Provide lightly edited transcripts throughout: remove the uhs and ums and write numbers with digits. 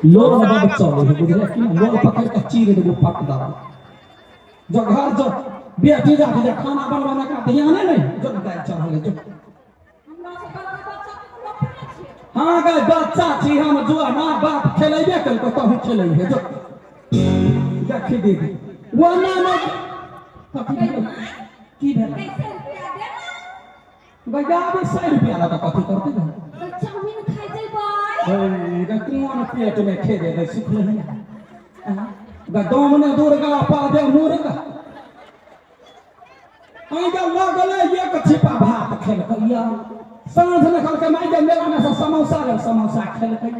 लोल बड चलै है, बुझले कि ना? लोल पकड़ के चीर देबो पक दबो। जो घर जो बेटी जाती जे खाना बनवाने का ध्यान नहीं, जो दाल चढ़ल जो। हाँ गए बच्चा छी हम, जो ना बाप खेलेबे कलको तहु खेलै है। जो देखी दीदी वो ना ना कथी भेल? की भेल? गया अभी 100 रुपया लगा कथी करते रहे? चाउमीन खाइ जेबै। गे कोन पेट में खेबे गई सुख नहीं गे दम ने दुर्गा पा दे मुर्गा। आगे लगले एक छिपा भात खेलकै, साँझ में कहलकै माय गे मेला में से समोसा ले, समोसा खेलकै,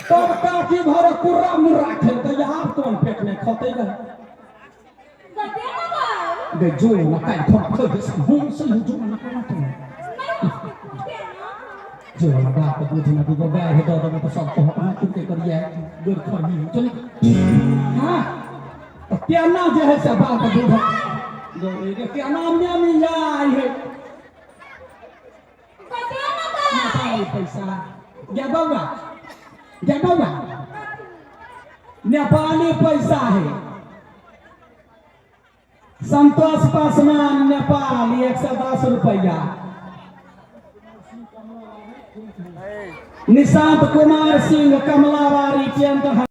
तब काकी भर कुर्रा मुर्रा खेलकै। आब कोन पेट में खतै गे? गे जो ना काल्हि थोड़ा खेबै हम से, जो ना कोना तो जो ना बाप बुझ ना दूगो गाय दऽ देबै तऽ सब कहत ना तू के करिए गोर खरही। चल हाँ, तऽ केना जे है से बात बुझ गे, केना में जाय है नेपाली पैसा। गे बौआ, गे बौआ, नेपाली पैसा है। संतोष पासवान नेपाल 110 रुपया। निशांत कुमार सिंह कमलावारी 10।